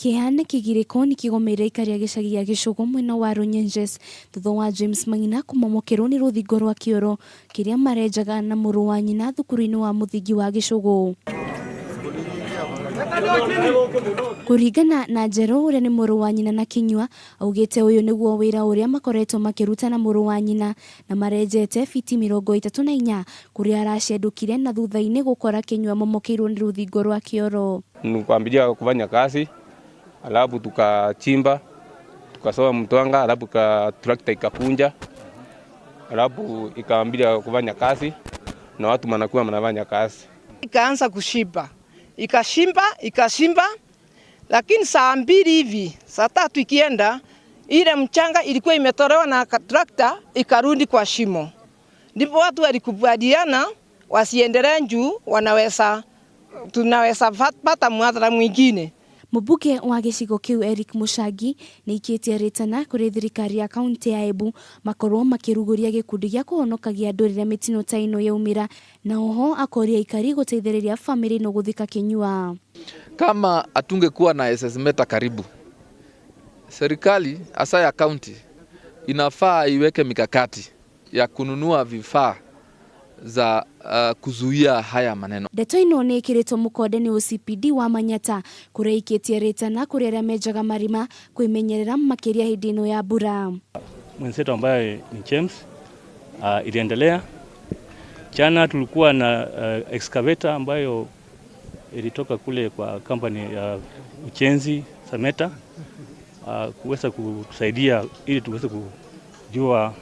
Kĩeha na kĩgirĩko nĩ kĩgomeire aikari a gĩcagi gĩa Gĩcũgũ mwena wa Runyenjes thutha wa James Mang'ina kũmomokerwo nĩ rũthingo rwa kĩoro kĩrĩa marenjaga na mũrũ wa nyina thukuru-inĩ wa mũthingi wa Gĩcũgũ. Kũringana na Njerũ ũrĩa nĩ mũrũ wa nyina na Kĩnyua, augĩte ũyũ nĩguo wĩra ũrĩa makoretwo makĩruta na mũrũ wa nyina na marenjete fiti 34 kũrĩa aracendũkire na thutha-inĩ gũkora Kĩnyua momokeirwo nĩ rũthingo rwa kĩoro. Nikuambilia kufanya kazi, alafu tukachimba, tukasoa mtwanga, alafu ka trakta ikakunja, alafu ikaambilia kufanya kazi na watu manakuwa wanafanya kazi. Ikaanza kushimba, ikashimba, ikashimba, lakini saa 2 hivi, saa 3 ikienda, ile mchanga ilikuwa imetolewa na trakta ikarudi kwa shimo. Ndipo watu walikubaliana wasiendelee juu, tunaweza pata mwadhara mwingine. Mũmbunge wa gĩcigo kĩu Eric Mũchangi nĩ aikĩtie rĩtana kũrĩ thirikari ya kaunti ya Embu makorwo makĩrugũria gĩkundi gĩa kũhonokagia andũ rĩrĩa mĩtino ta ĩno yaumĩra na oho akoria aikari gũteithĩrĩria bamĩrĩ ĩno gũthika Kĩnyua. Kama hatungekuwa na SS Meta karibu, serikali hasa ya kaunti inafaa iweke mikakati ya kununua vifaa za kuzuia haya maneno. Ndeto ĩno nĩ ĩkĩrĩtwo mũkonde nĩ OCPD wa Manyata kũrĩa aikĩtie rĩtana kũrĩ arĩa menjaga marima kwĩmenyerera makĩria hĩndĩ ĩno ya mbura. Mwenzetu ambaye ni James iliendelea jana, tulikuwa na excavator ambayo ilitoka kule kwa kampani ya ujenzi Sameta kuweza kutusaidia ili tuweze kujua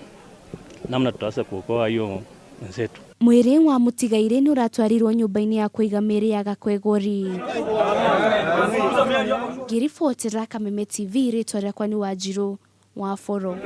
namna tutaweza kuokoa hiyo mwenzetu. Mwĩrĩ wa mũtigairĩ nĩ ũratwarirwo nyũmba-inĩ ya kũiga mĩĩrĩ ya Gakwegori. Ngĩribotera Kameme TV, rĩtwa rĩakwa nĩ Wanjirũ wa Boro.